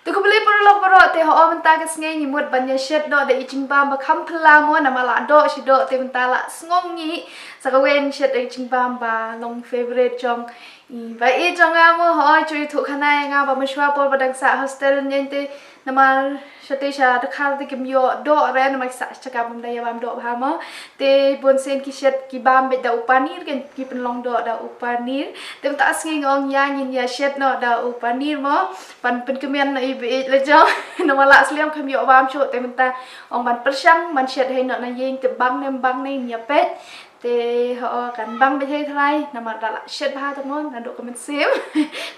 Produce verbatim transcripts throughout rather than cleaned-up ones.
To khublei paralok baroh, te hooid mynta ka sngi ngi mut ban ïa shet noh da i jingbam ba kham phylla mo, namar la doh shi doh te mynta la sngew ngi sa kawei shet da i jingbam ba long favorite jong i ba i jong nga mo. Hooid, ju ïathuh khana ïa nga ba mynshuwa por ba dang sah hostel ngi te namar sha te sha dkhar te kim ïoh doh re namar ki sah sha ka bym da ïa bam doh bha mo. Te bun sien ki shet ki bam beit da u paneer, ki pynlong doh da u paneer. Te mynta ka sngi nga ong ïa ngin ïa shet noh da u paneer mo. Ban pynkmen noh i ba ïeit la jong. Namar la slem kham ïoh bam shuh te mynta ong ban pyrshang ban shet hei noh na ïing te bang ne bang ne ngin ïa peit. Te hooid kan bang beit hei trai namar da la shet bha te mo naduh ka mynsiem.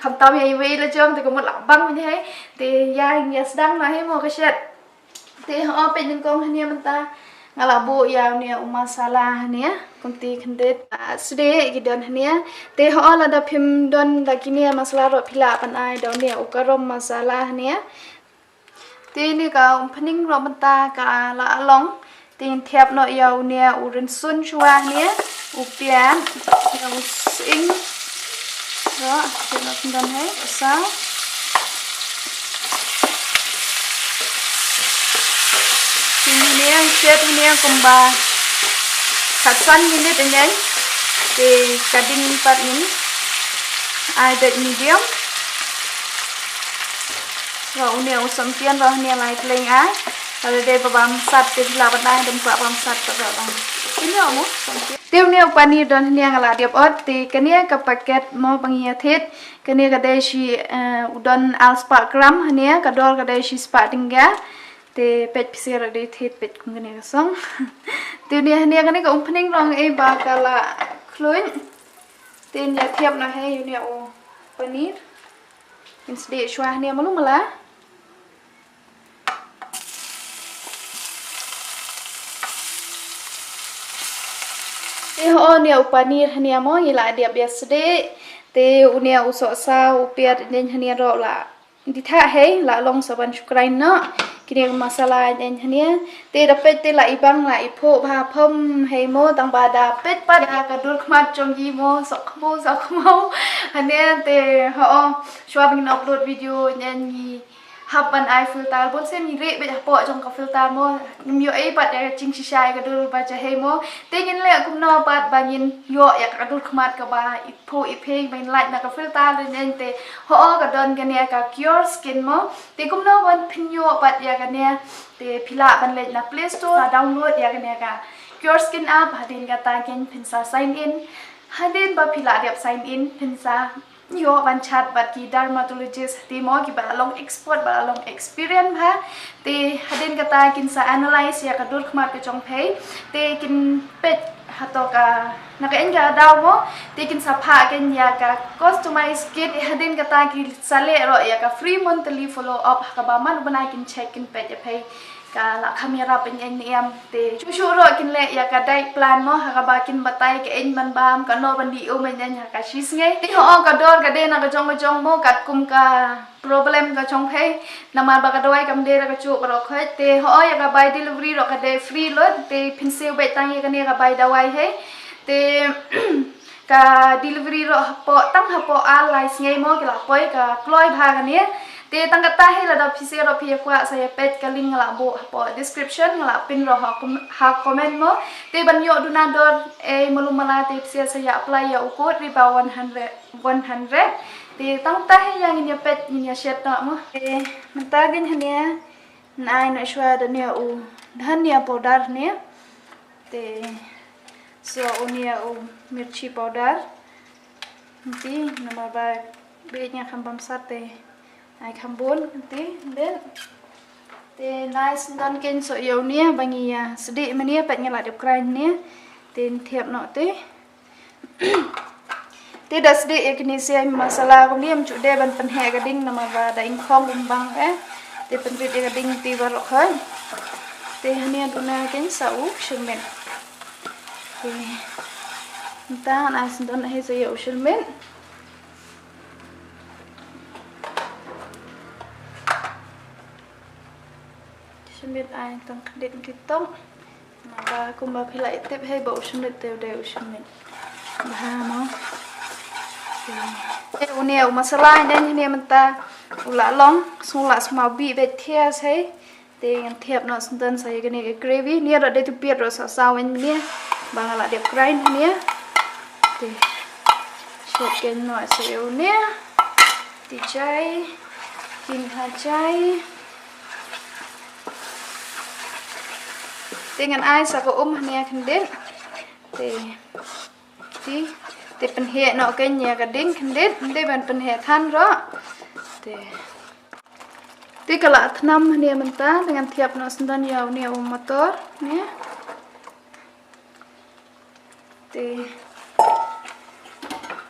Khamtam ïa i ba ïeit la jong te ka mut la bang beit hei. Te ïa ngin ïa sdang noh hei mo ka shet. Te hooid peit nyngkong hane mynta nga la buh ïa une u masala hane kumti khyndiat. Ah, sdei ki don hane. Te hooid lada phim don da kine masala ruh phi lah ban ai da une u garam masala hane. Te ne ka umphniang ruh mynta ka la long. Te ngin thiap noh ïa une u rynsun shuwa hane, u piat, ïa u sying. Ruh thiap noh, pyndonkam hei sa. Te hane shet hane kumba khatsan minit hane. Te ka ding pat ngin ai beit medium. Ruh une u samtian ruh hane lai kleng ai. Lada dei ba bam sat te phi lah ban ai, dei ba bam sat pat ruh bam. Te une u paneer don hane nga la dep ot, te kane ka paket mo ba ngi ïa thied. Kane ka dei shi, eh, u don ar spah gram hane, ka dor ka dei shi spah tyngka. Te peit phi sngewthuh dei thied peit kum kane ka song. Te une hane kane ka umphniang ruh nga i ba ka la khluit. Te ngin ïa thiap noh hei une u paneer. Ngin sdei shuwa hane malu mala. Te hooid une u paneer hane mo ngi la dep ïa sdei. Te une u sohsaw, u piat, ynda hane ruh la dei thah hei, la long sa ban shu grind noh. Kine masala ynda hane. Te da peit te la i bang la i phuh bha phom hei mo, tang ba da peit pat ïa ka dur khmat jong ngi mo, sok khmo sok khmo. Hane te hooid shuwa ba ngin upload video ynda ngi hap ban ai filter, bun sien ngi rieh beit hapoh jong ka filter mo. Ngim ïoh ei pat ïa ka jingshisha ïa ka dur ba jahei mo. Te ngin leh kumno pat ba ngin ïoh ïa ka dur khmat kaba i phuh i phing ba ngin lait na ka filter ynda te. Hooid ka don kane ka Cure Skin mo. Te kumno ban pynïoh pat ïa kane, te phi lah ban leit na Play Store, download ïa kane ka Cure Skin app, hadien kata kein phin sa sign in. Hadien ba phi lah dep sign in phin sa ïoh ban chat bad ki dermatologist te mo, kiba la long expert, ba la long experience bha. Te hadien kata kin sa analyse ïa ka dur khmat ka jong phi. Te kin peit hato ka na ka eng ka daw mo, te kin sa phah kein ïa ka customize kit. Hadien kata ki sa leh ruh ïa ka free monthly follow up, ha kaba man u bnai kin check kin peit ïa phi ka la kham ïarap ïa eng ne em. Te shuh shuh ruh kin leh ïa ka diet plan mo, ha kaba kin batai ka eng ban bam, kano ban dih um ïa eng ha ka shi sngi. Te hooid ka dor ka dei na ka jong ka jong mo, katkum ka problem ka jong phi. Namar ba ka dawai kam dei da ka juk baroh khoit. Te hooid ïa ka bai delivery ruh ka dei free lut. Te phin siew beit tang ïa kane ka bai dawai hei. Te ka delivery ruh hapoh, tang hapoh ar lai sngi mo ki la poi, ka kloi bha kane. Te tang kata hei lada phi siew ruh phi ïa kwah sa ïa peit, ka link nga la buh hapoh description, nga la pin ruh ha com-, ha comment mo. Te ban ïoh duna dor ei malu mala te phi siew sa ïa apply ïa u code Riba one hundred. One hundred. Te tang kata hei ïa ngin ïa peit, ngin ïa shet noh mo. Te mynta kein hane ngan ai noh shuwa da une u dhania powder hane. Te sa une u mirchi powder. Te namar ba beit nga kham bam sat te ai kham bun te. Te nai sngewdon kein sa ïa une ba ngi ïa sdih mynne, peit nga la dep grind ne. Te thiap noh te. Te da sdih ïa kine sa masala kumne, ym ju dei ban pynheh ka ding namar ba da ingkhong um bang eh. Te pynrit ïa ka ding te baroh khoit. Te hane duna kein sa u shyrmit. Te mynta ngan ai sngewdon hei sa ïa u shyrmit. Shyrmit ai tang khyndiat ki tong. Ba kumba phi la tip hei ba u shyrmit te u dei u shyrmit bha mo. Te une u masala ïa une mynta U la long, sngewlah sngewbha bit bit thiah sei. Te ngan thiap noh syndon sa ïa kane ka gravy. Nia ruh dei tu piat ruh sa saw wen nia. Ba nga la dep grind nia. Te shet ken noh sa ïa nia. Te jai. Kin ha jai. Te ngan ai sa ka um nia khyndiat. Te Te, te pynheh noh kein ïa ka ding khyndiat, te ban pynheh than ruh. Te. Te ka la thnam hynne mynta, te ngan thiap noh syndon ïa une u motor, ne. Te.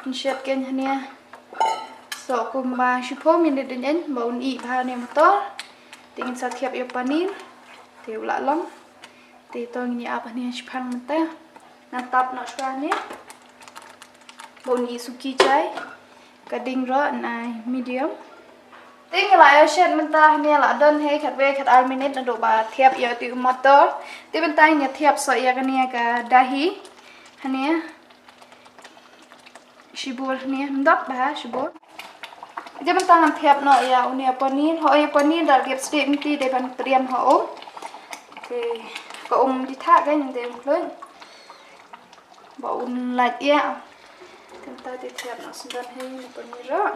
Ngan shet kein hynne. Sa kumba shiphew minit dang ein, ba un ih bha une u motor. Te ngin sa thiap ïa u paneer. Te u la long. Te to ngin ïa ap hynne shaphang mynta. Ngan tap noh shuwa hynne. Ba un ih suki jai. Ka ding ruh ngan ai medium. Te ngi la ïa shet mynta hynne la don hi khatwei khatar minit naduh ba thiap ïa utu u motor. Te mynta ngin ïa thiap sa ïa kane ka dahi. Hynne. Shibun hynne, ym dap bha shibun. Te mynta ngan thiap noh ïa une u paneer, hooid u paneer da thiap sdang mynta dei ban pdiang ha um. Te ka um dei thah kein, ym dei um khluit. Ba un lait ïa. Te mynta te thiap noh syndon hi une u paneer ruh.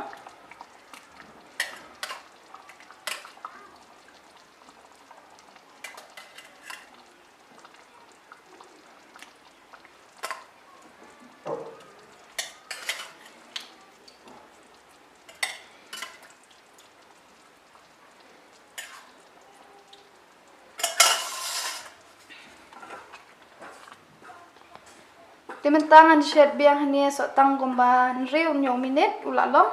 Te mynta ngan shet biang hynne sa tang kumba hynriew hynñiew minit u la long.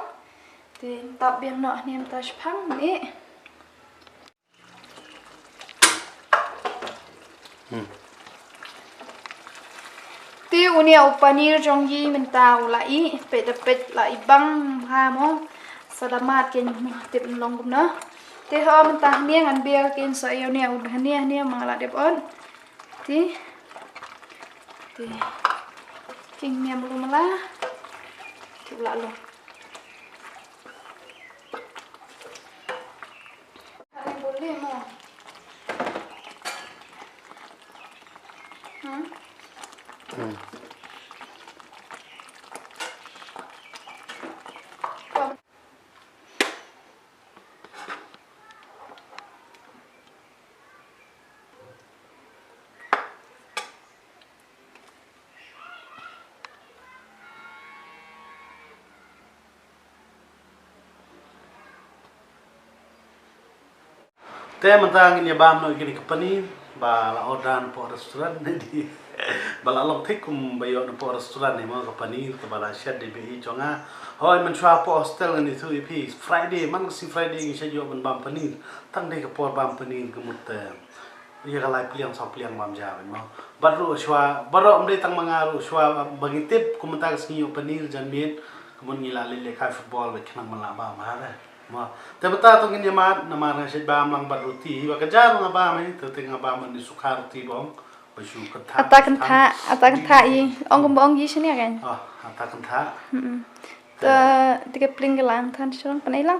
Te tap biang noh hynne mynta shaphang ne. Hmm. Te une u paneer jong ngi mynta u la ih, peit da peit la ih bang bha mo. Sa da mad kein mo tip long kumno. Te ho mynta hynne ngan biang kein sa ïa une u hynne hynne ma nga la dep on. Te. Te. King niam lu mala. Te u la long. Te mynta ngin ïa bam noh ïa kane ka paneer ba la order na pdeng restaurant ne dei. Ba la long thik kum ba ïoh na pdeng restaurant ne mo ka paneer kaba la shet dei ba i jong nga. Hooid mynshuwa hapoh hostel ngan ïathuh ïa phi Friday man ka sngi Friday ngi shet ïoh ban bam paneer. Tang dei ka por bam paneer ka mut te. Ïa ka lai pliang saw pliang bam ja bad mo. Bad ruh shuwa, bad ruh ym dei tang ma nga ruh shuwa ba ngi tip kum mynta ka sngi ïoh paneer janmiet, ka mut ngi la leit lehkai football bad khnang ban lah bam ha re. Mo. Te mynta to ngin ïa mad namar nga shet bam lang bad roti, ba ka ja ruh nga bam hi, te te nga bam bad ni sukha roti bong. Ba shu kynthah. Ata kynthah, ata kynthah i. Ong kumba ong i shane kan. Ah, ata kynthah. Hmm. Te te ka pling ka lang than shrong pan ai lang.